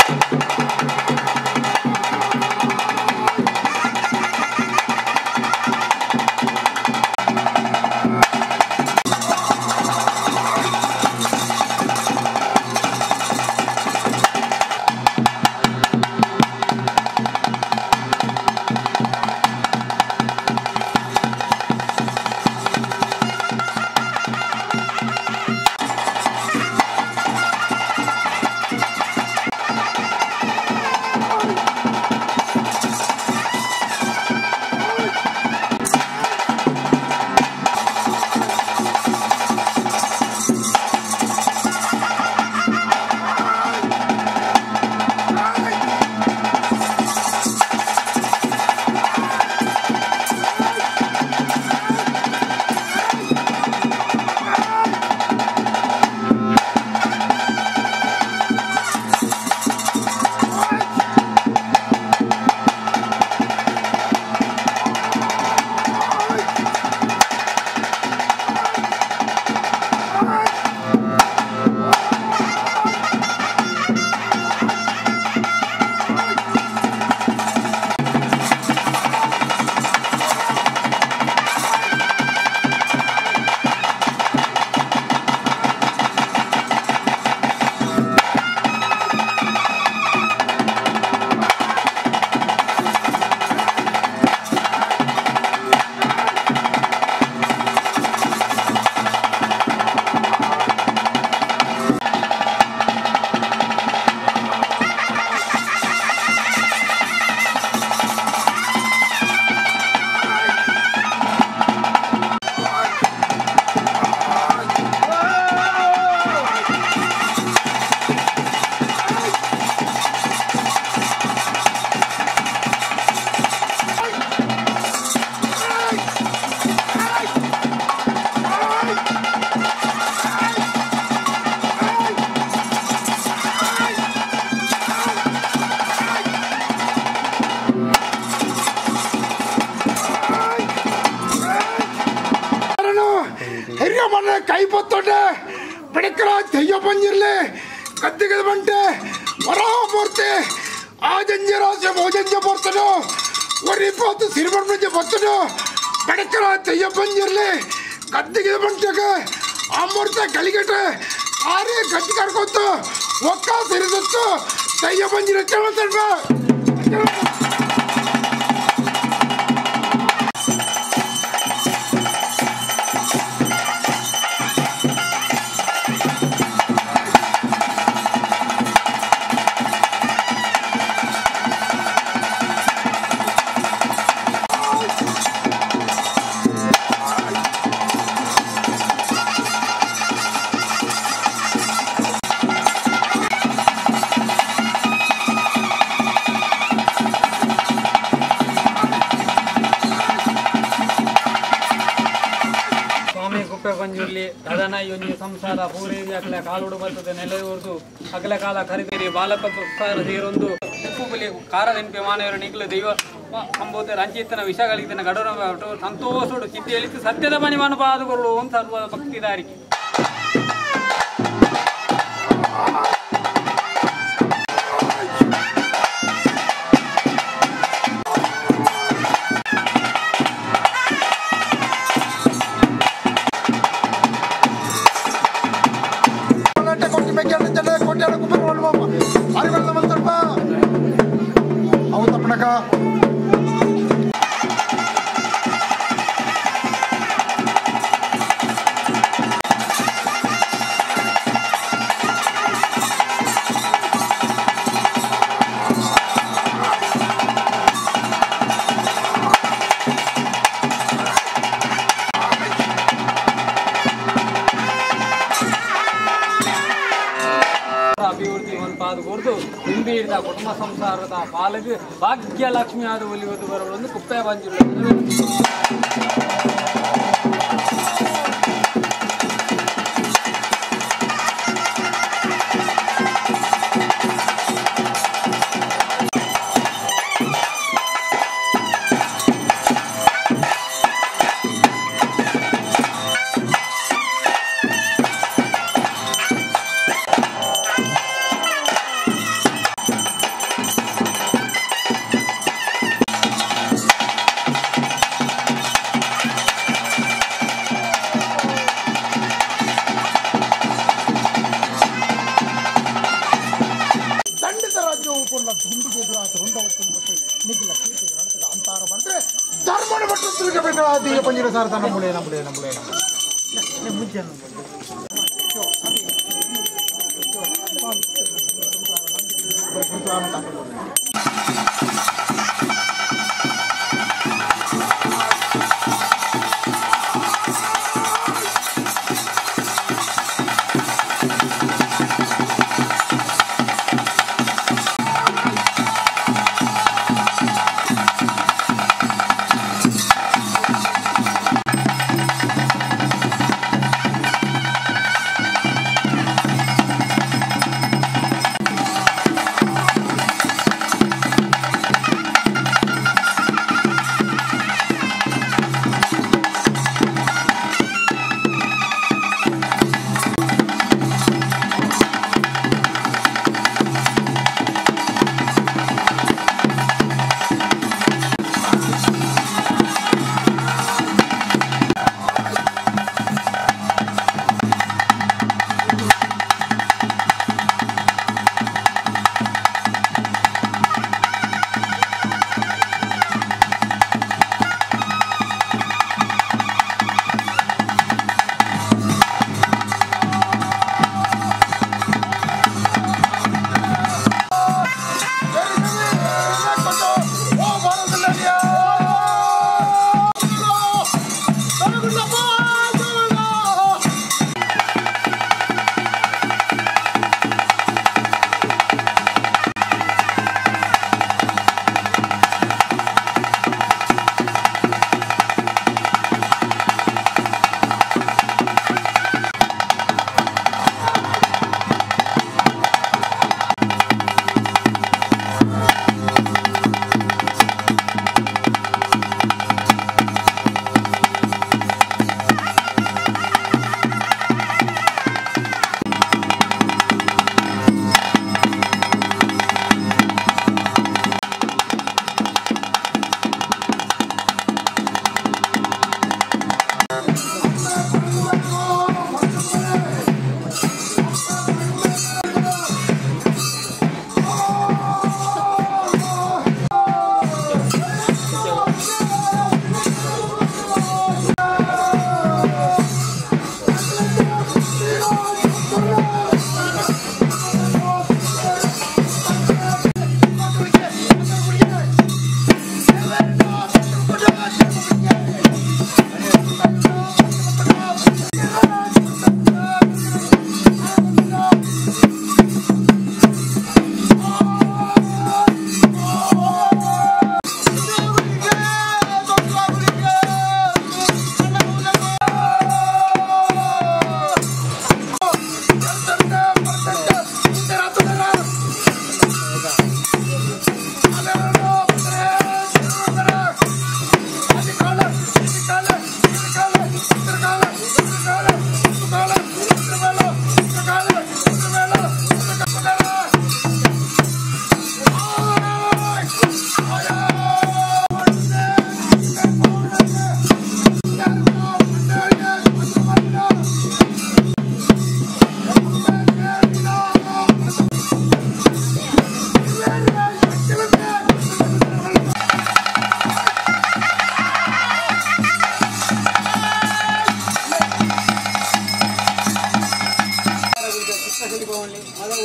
ಕೈ ಬತ್ತೊಂಡೆ ಬಿಡಕರ ತೆಯ್ಯ ಬಂದಿರಲಿ ಕತ್ತಿಗೆ ಬಂಟೆ ವರಾಹಮೂರ್ತಿ ಆ ಜಂಜರಾಜ ಮೋಜಂಜ ಬರ್ತನು ಒರಿಪೋತು ಸಿರಿಬರ್ಮಂಜ ಬರ್ತನು ಬಿಡಕರ ತೆಯ್ಯ ಬಂದಿರಲಿ ಕತ್ತಿಗೆ ಬಂಟೆಗೆ ಆ ಮೂರ್ತಿ ಗಲಿಗೆಟ್ಟೆ ಆರೇ ಗಟ್ಟಿ ಕರ್ಕೊತ್ತು ಒಕ್ಕ ಸಿರಿದತ್ತು ತೆಯ್ಯ ಬಂದಿರ ಕೇಳ್ತೇವೆ. ಕುಪ್ಪೆ ಪಂಜುರ್ಲಿ ದದನ ಒಂಜಿ ಸಂಸಾರ ಪೂರೇರಿ ಅಗಲ ಕಾಲುಡು ಬರ್ತದೆ ನೆಲೆ ಊರ್ದು ಅಗಲ ಕಾಲ ಕರಿತೀರಿ ಬಾಲಕ ಸಂಸಾರ ತೀರೊಂದು ಉಪ್ಪು ಬಲಿ ಖಾರ ನೆನಪಿ ಮಾನವರು ನಿಗ್ಲು ದೈವ ಅಂಬೋತೆ ರಂಚಿತನ ವಿಷಗಳಿತನ ಗಡರ ಸಂತೋಷಡು ಚಿತ್ತಿ ಎಳಿತು ಸತ್ಯದ ಮಣಿ ಮನುಪಾದ ಕೊರಳು ಒಂದು ಸರ್ವ ಭಕ್ತಿದಾರಿಗೆ. ಚಂಡ ಕೋಟ್ಯಾಡ ಕುಮಾರ ಅರಿವಲ್ಲ ಮಂತ್ರಪ್ಪ ಅವು ತಪ್ಪಣಕ ಅಭಿವೃದ್ಧಿ ಮನ್ಪಾದ ಕೊರ್ದು ನಿಂಬೀರ್ದ ಕುಟುಂಬ ಸಂಸಾರದ ಪಾಲಿಗೆ ಭಾಗ್ಯ ಲಕ್ಷ್ಮಿ ಆದ ಒಲಿಯುವುದು ಬರವೊಂದು ಕುಪ್ಪೆ ಬಂಜಿಲ್ಲ.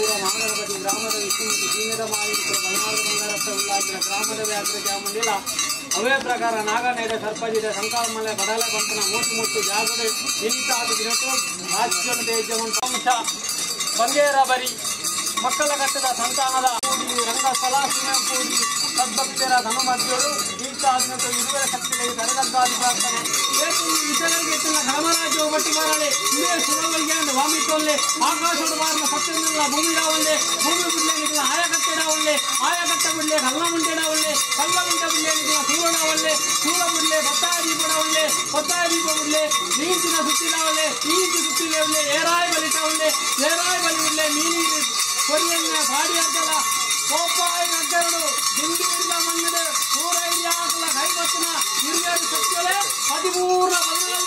ಮದವೂರ ಮಹಾಗಣಪತಿ ಗ್ರಾಮದ ವಿಷ್ಣುಮೂರ್ತಿ ಸೀಮೆದ ಮಾಲಿಂಗೇಶ್ವರ ಬಲ್ನಾಡ ಬಂಗಾರಪ್ಪ ಉಳ್ಳಾಲ್ತಿಲ ಗ್ರಾಮದ ವ್ಯಾಘ್ರ ಚಾಮುಂಡಿಲ ಅವೇ ಪ್ರಕಾರ ನಾಗನೇಡೆ ಸರ್ಪಜಿಡೆ ಸಂಕಾರಮಲೆ ಬಡಲೆ ಬಂತನ ಮೂಟು ಮುಟ್ಟು ಜಾಗಡೆ ಇಂತಾದ ದಿನಟ್ಟು ರಾಜ್ಯನ ತೇಜವಂತ ಅಂಶ ಬಂಗೇರ ಬರಿ ಮಕ್ಕಳ ಕಟ್ಟದ ಸಂತಾನದ ಕೂಡಿ ರಂಗಸ್ಥಳ ಕೂಡಿ ಸದ್ಭಕ್ತರ ಧನುಮಧ್ಯರು ಇಂತಾದ ಇರುವರ ಶಕ್ತಿಗಳಿಗೆ ತರಗದ್ದಾದಿ ಪ್ರಾರ್ಥನೆ ಧರ್ಮರಾಜ್ಯವು ಬಟ್ಟಿ ಮಾರಳೆ ಇದೇ ಸುರವರಿಗೆ ವಾಮಿಟ್ಟೊಲ್ಲೆ ಆಕಾಶದ ಬಾರನ ಸತ್ಯನೆಲ್ಲ ಭೂಮಿ ಡಾವಲ್ಲೆ ಭೂಮಿ ಬಿಡ್ಲೆ ನಿಖಲ ಆಯಕಟ್ಟೆಡಾವಲ್ಲೆ ಆಯಕಟ್ಟ ಬಿಡ್ಲೆ ಕಲ್ಲ ಮುಂಟೆಡಾವಲ್ಲೆ ಕಲ್ಲ ಮುಂಟೆ ಬಿಡ್ಲೆ ನಿಖಲ ಸೂರಡಾವಲ್ಲೆ ಸೂರ ಬಿಡ್ಲೆ ಪತ್ತಾಯ ದೀಪಡಾವಲ್ಲೆ ಪತ್ತಾಯ ದೀಪ ಬಿಡ್ಲೆ ನೀಂಚಿನ ಸುತ್ತಿಡಾವಲ್ಲೆ ಈಂಚಿ ಸುತ್ತಿಲೇವಲ್ಲೆ ಏರಾಯ ಬಲಿಟಾವಲ್ಲೆ ಏರಾಯ ಬಲಿ ಬಿಡ್ಲೆ ಮೀನಿ ಕೊರಿಯನ್ನ ಪಾಡಿ ಅಂತಲ ಕೋಪಾಯ ನಗ್ಗರಡು ದಿಂಡೂರಿನ ಮಣ್ಣಿಡು ಸೂರೈರ್ಯಾಕಲ ಕೈಬತ್ತಿನ ಹಿರಿಯರು ಸತ್ಯಲೆ 13 14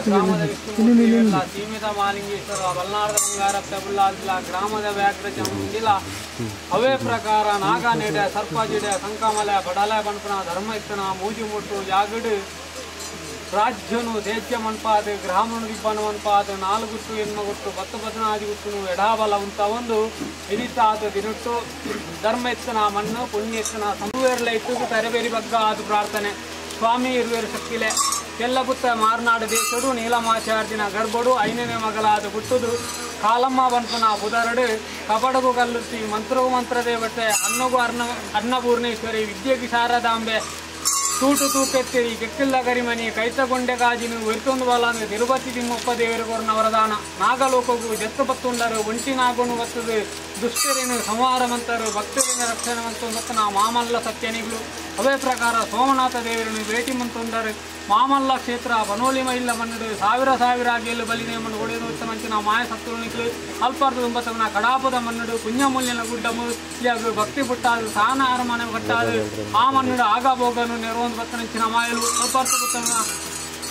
ಗ್ರಾಮದ ವಿಷ್ಣುಮೂರ್ತಿ ಸೀಮಿತ ಮಾಲಿಂಗೇಶ್ವರ ಬಲ್ನಾಡ ಬಂಗಾರಪ್ಪ ಬುಲ್ಲಾದಿಲ ಗ್ರಾಮದ ವ್ಯಾಘ್ರ ಚಾಮುಂಡಿಲ ಅವೇ ಪ್ರಕಾರ ನಾಗನೆಡೆ ಸರ್ಪಜಿಡೆ ಸಂಕಮಲೆ ಬಡಲೆ ಬನ್ಪನ ಧರ್ಮ ಇತ್ತನ ಮೂಜುಮುಟ್ಟು ಜಾಗಡು ರಾಜ್ಯನು ದೇಜ್ಯ ಮನ್ಪಾದ ಗ್ರಾಮನು ದಿಬ್ಬನ ಮನ್ಪಾದ ನಾಲ್ಗುಟ್ಟು ಎನ್ಮಗುಟ್ಟು 10 14 ಗುಟ್ಟುನು ಎಡಾಬಲ ಉಂತ ಒಂದು ಇದಿತ್ತಾದ ದಿನಟ್ಟು ಧರ್ಮ ಎತ್ತನ ಮಣ್ಣು ಪುಣ್ಯ ಎತ್ತನ ಸಮುವೇರ್ಲ ಇಟ್ಟು ತರಬೇರಿ ಬಗ್ಗ ಅದು ಪ್ರಾರ್ಥನೆ ಸ್ವಾಮಿ ಇರುವೇರು ಶಕ್ತಿಲೆ ಎಲ್ಲ ಪುತ್ತ ಮಾರ್ನಾಡು ದೇಶಡು ನೀಲಮಾಚಾರ್ಜಿನ ಗರ್ಭಡು ಐನನೇ ಮಗಲಾದ ಹುಟ್ಟುದು ಕಾಲಮ್ಮ ಬನ್ಪನ ಬುಧರಡು ಕಪಡಗು ಕಲ್ಲುತ್ತಿ ಮಂತ್ರಗೂ ಮಂತ್ರದೇವತೆ ಅನ್ನಗೂ ಅನ್ನಪೂರ್ಣೇಶ್ವರಿ ವಿದ್ಯೆಗೆ ಶಾರದಾಂಬೆ ತೂಟು ತೂಕೆತ್ತಿರಿ ಕೆಕ್ಕಿಲ್ಲ ಗರಿಮನಿ ಕೈತಗೊಂಡೆ ಗಾಜಿನು ಒರಿತೊಂದು ಬಾಲಾನು ತಿರುಪತಿ ತಿಮ್ಮಪ್ಪ ದೇವರಿಗೋರ್ನ ವರದಾನ ನಾಗಲೋಕಗೂ ಜತ್ತು ಪತ್ತುಂಡರು ಒಂಟಿ ನಾಗನು ಬತ್ತದು ದುಷ್ಟರೇನು ಸಂಹಾರ ಮಂತರು ಭಕ್ತರಿನ ರಕ್ಷಣೆ ಮಂತು ಮತ್ತು ಮಾಮಲ್ಲ ಸತ್ಯನಿಗಳು ಅವೇ ಪ್ರಕಾರ ಸೋಮನಾಥ ದೇವರನ್ನು ಭೇಟಿ ಮಂತುಂಡರು ಮಾಮಲ್ಲ ಕ್ಷೇತ್ರ ಬನೋಲಿ ಮೈಲ್ಲ ಮನ್ನಡು ಸಾವಿರ ಸಾವಿರ ಗೇಲು ಬಲಿ ನೇಮನ್ನು ಒಡೆಯನು ಉತ್ತಮಂಚಿನ ಮಾಯ ಸತ್ತುಣಿಕಲು ಅಲ್ಪಾರ್ಥ ತುಂಬತವನ ಕಡಾಪದ ಮನ್ನಡು ಪುಣ್ಯಮೂಲ್ಯನ ಗುಡ್ಡಮು ಇಲ್ಲಿಯಾಗು ಭಕ್ತಿ ಪುಟ್ಟಾದು ಸಾನ ಅರಮನೆ ಕಟ್ಟಾದು ಆ ಮನ್ನಡು ಆಗಾಭೋಗನು ನೆರವೊಂದು ಬತ್ತನಂಚಿನ ಮಾಯಲು ಅಲ್ಪಾರ್ಥ ಬುತ್ತನ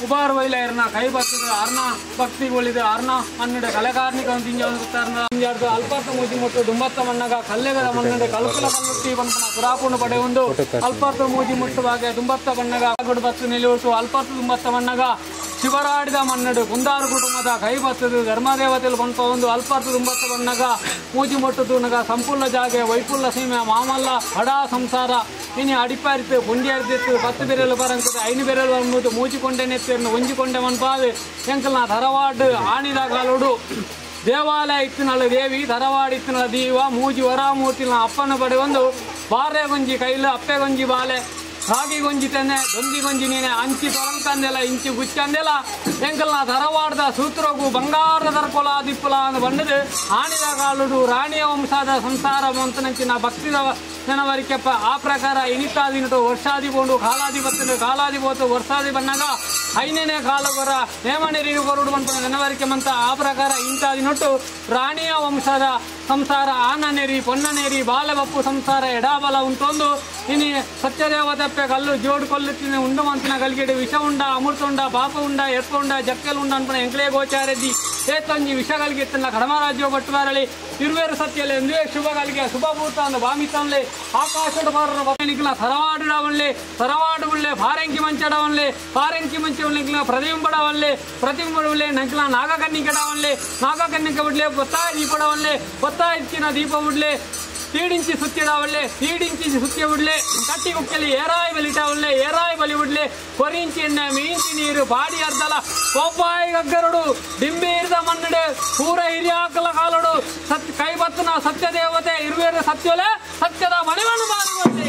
ಉಬಾರ್ ವೈಲರ್ನ ಕೈ ಬತ್ತದ ಅರ್ನ ಭಕ್ತಿ ಒಳಿದ ಅರ್ನ ಮನ್ನಡ ಕಲೆಕಾರ್ನಿಕ ತಿಂಜಾರ್ದು ಅಲ್ಪಾರ್ಥ ಮೂಜಿ ಮುಟ್ಟು ದುಂಬತ್ತ ಮಣ್ಣಗ ಕಲ್ಲೆಗದ ಮನ್ನಡ ಕಲ್ಕುಲ ಕಲ್ಲುತ್ತಿ ಪನ್ಪನ ಪುರಾಪುಣ ಪಡೆಯೊಂದು ಅಲ್ಪಾರ್ಥ ಮೂಜಿ ಮುಟ್ಟುವಾಗ ದುಂಬತ್ತ ಬಣ್ಣಗ ಬತ್ತು ನಿಲುವಿಸು ಅಲ್ಪಾರ್ಥ ದುಂಬತ್ತ ಮಣ್ಣಗ ಶಿವರಾಡಿದ ಮನ್ನಡು ಕುಂದಾರು ಕುಟುಂಬದ ಕೈ ಬತ್ತದು ಧರ್ಮದೇವತೆಲು ಪನ್ಪ ಒಂದು ಅಲ್ಪಾರ್ಥ ದುಂಬತ್ತ ಬಣ್ಣಗ ಮೂಜಿ ಮುಟ್ಟು ತೂನಗ ಸಂಪೂರ್ಣ ಜಾಗೆ ವೈಪುಲ್ಲ ಸೀಮೆ ಮಾಮಲ್ಲ ಹಡ ಸಂಸಾರ ಇನಿ ಅಡಿಪಾರಿತು ಪುಂಡಿ ಅರ್ದಿತ್ತು 10 ಬೆರಳು ಬರಂಕುದು 5 ಬೆರಳು ಅನ್ನೋದು ಮೂಜಿಕೊಂಡೆನೆತ್ತೇರ್ನು ಒಂಜಿಕೊಂಡೆ ಮನ್ಪಾದು ಎಂಕಲ್ನ ತರವಾಡು ಆಣಿದ ಕಾಲೋಡು ದೇವಾಲಯ ಇತ್ತಿನಲ್ಲ ದೇವಿ ತರವಾಡು ಇತ್ತಿನಲ್ಲ ದೀವ ಮೂಜಿ ವರಾಮೂರ್ತಿನ ಅಪ್ಪನ ಪಡೆ ಒಂದು ಬಾರೆ ಗೊಂಜಿ ಕೈಲು ಅಪ್ಪೆ ಗೊಂಜಿ ಬಾಲೆ ರಾಗಿ ಗೊಂಜಿ ತೆನೆ ದೊಂದಿ ಗೊಂಜಿ ನೀನೆ ಅಂಚಿ ತೊರಂಕಂದೆಲ್ಲ ಇಂಚಿ ಗುಚ್ಚಂದೆಲ್ಲ ಎಂಕಲ್ನ ತರವಾಡದ ಸೂತ್ರಗು ಬಂಗಾರದ ತರ್ಕೊಲ ದಿಪ್ಪಲ ಅಂದು ಬಂದದು ಆಣಿದ ಕಾಲುಡು ರಾಣಿಯ ವಂಶದ ಸಂಸಾರ ಮಂತನಂಚಿನ ಭಕ್ತಿದ ಜನವರಿಕೆಪ್ಪ ಆ ಪ್ರಕಾರ ಇನಿತಾದಿನಟು ವರ್ಷಾದಿ ಬೋಂಡು ಕಾಲಾದಿ ಬತ್ತನು ಕಾಲಾದಿ ಬೋತು ವರ್ಷಾದಿ ಬನ್ನಾಗ ಐದನೇ ಕಾಲವರ ನೇಮನೆರಿಯು ಬರುಡು ಬಂತ ನೆನವರಿಕೆ ಮಂತ ಆ ಪ್ರಕಾರ ಇಂತಾದಿನೊಟ್ಟು ರಾಣಿಯ ವಂಶದ ಸಂಸಾರ ಆನನೇರಿ ಪೊನ್ನನೇರಿ ಬಾಲಬಪ್ಪು ಸಂಸಾರ ಎಡಾಬಲ ಉಂಟೊಂದು ಇನಿ ಸತ್ಯದೇವತಪ್ಪೆ ಕಲ್ಲು ಜೋಡು ಕೊಲ್ಲುತ್ತಿನ ಉಂಡು ಮಂತಿನ ಕಲ್ಗೆಡೆ ವಿಷ ಉಂಡ ಅಮೃತ ಉಂಡ ಪಾಪ ಉಂಡ ಎರ್ಪ ಉಂಡ ಜಕ್ಕೆಲ್ ಉಂಡ ಅನ್ಪನ ಎಂಕ್ಲೇ ಗೋಚಾರೆದ್ದಿ ಏತಂಜಿ ವಿಷ ಕಲ್ಗೆತ್ತನ್ನ ಕಡಮರಾಜ್ಯ ಬಟ್ಟುವಾರಳಿ ಇರುವೇರು ಸತ್ಯಲೆ ಎಂದುವೇ ಶುಭ ಕಲ್ಗೆ ಶುಭಭೂತ ಅಂದು ಬಾಮಿತನ್ಲೆ ಆಕಾಶದ ಬಾರನ ಬನಿಕ್ಲ ತರವಾಡುಡವನ್ಲೆ ತರವಾಡುಳ್ಳೆ ಪಾರಂಕಿ ಮಂಚಡವನ್ಲೆ ಪಾರಂಕಿ ಮಂಚವನ್ಲೆ ಪ್ರತಿಬಿಂಬಡವನ್ಲೆ ಪ್ರತಿಬಿಂಬಡವನ್ಲೆ ನಂಕ್ಲ ನಾಗಕನ್ನಿಕಡವನ್ಲೆ ನಾಗಕನ್ನಿಕ ಬಿಡ್ಲೆ ಒತ್ತಾಯ ದೀಪಡವನ್ಲೆ ಒತ್ತಾಯ ಇಚ್ಚಿನ ದೀಪ ಬಿಡ್ಲೆ ತೀಡಿಂಚಿ ಸುತ್ತಿಡವಲ್ಲೆ ತೀಡಿಂಚಿ ಸುತ್ತಿ ಬಿಡ್ಲೆ ಕಟ್ಟಿ ಕುಕ್ಕಲಿ ಏರಾಯಿ ಬಲಿಟವಲ್ಲೆ ಏರಾಯಿ ಬಲಿ ಬಿಡ್ಲೆ ಕೊರಿಂಚಿ ಎಣ್ಣೆ ಮೀಂಚಿ ನೀರು ಬಾಡಿ ಅರ್ಧಲ ಕೋಪಾಯಿ ಗಗ್ಗರುಡು ಡಿಂಬೀರ್ದ ಮನ್ನಡೆ ಪೂರ ಹಿರಿಯಾಕಲ ಕಾಲಡು ಸತ್ ಕೈಬತ್ತನ ಸತ್ಯದೇವತೆ ಇರುವೇರು ಸತ್ಯಲೆ ಸತ್ಯದ ಮಣಿವನ್ನು ಮಾರುವಂತೆ.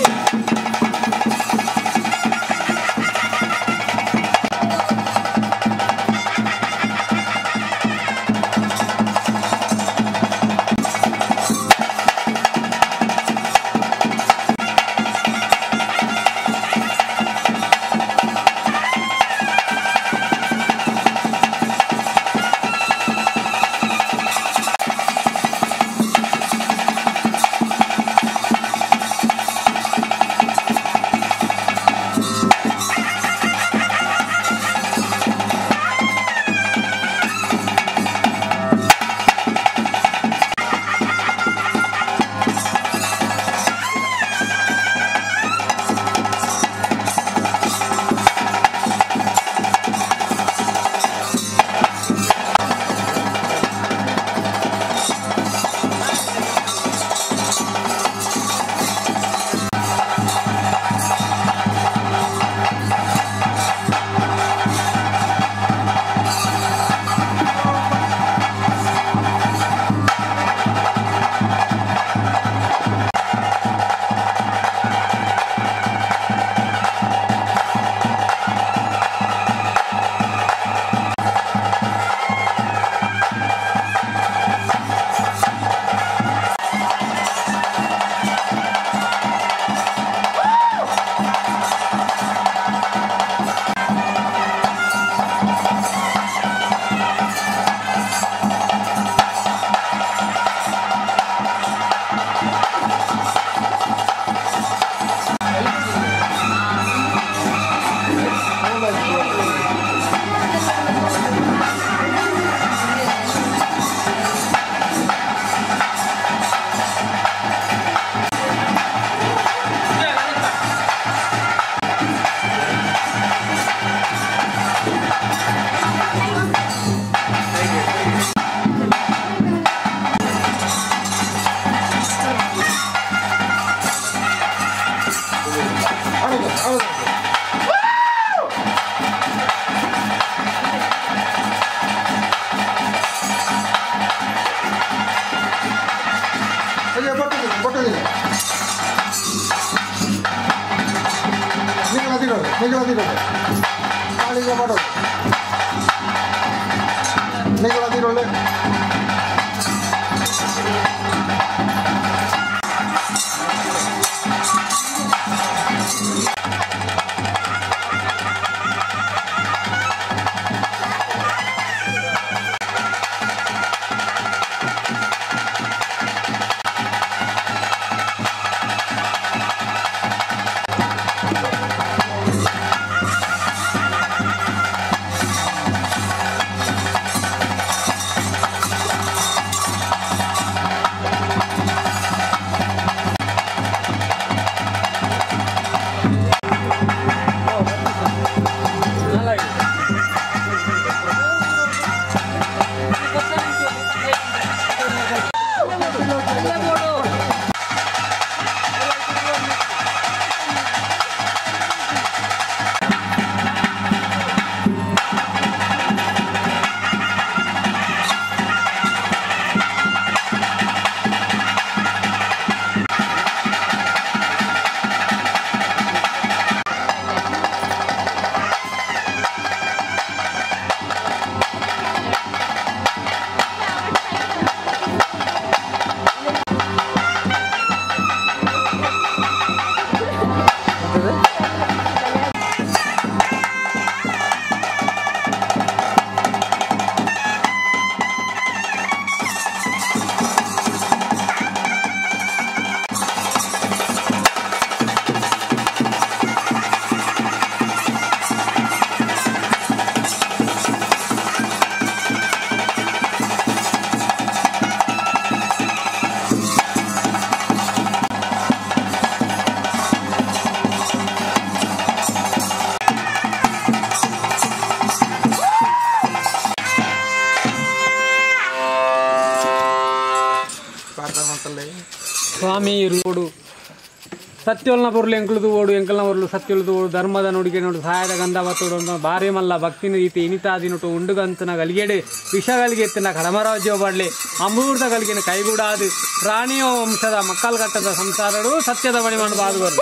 ಸ್ವಾಮಿ ಇರುವೋಡು ಸತ್ಯೊಲ್ನ ಪೊರ್ಲು ಎಂಕುಲುದು ಓಡು ಎಂಕಲ್ನ ಒರ್ಲು ಸತ್ಯೊಲ್ದು ಓಡು ಧರ್ಮದ ನುಡಿಗೆ ನೋಡು ಸಹಾಯದ ಗಂಧ ಬತ್ತೋಡು ಭಾರಿ ಮಲ್ಲ ಭಕ್ತಿನ ರೀತಿ ಇನಿತಾದಿನುಟು ಉಂಡುಗಂತನ ಗಲಿಗೆಡು ವಿಷಗಳಿಗೆ ಕಡಮರಾಜ್ಯ ಬಡ್ಲೆ ಅಮೃತ ಗಲಿಗೆನ ಕೈಗೂಡಾದು ಪ್ರಾಣಿಯ ವಂಶದ ಮಕ್ಕಳ ಕಟ್ಟದ ಸಂಸಾರಡು ಸತ್ಯದ ಬಳಿ ಬಾದುವರು.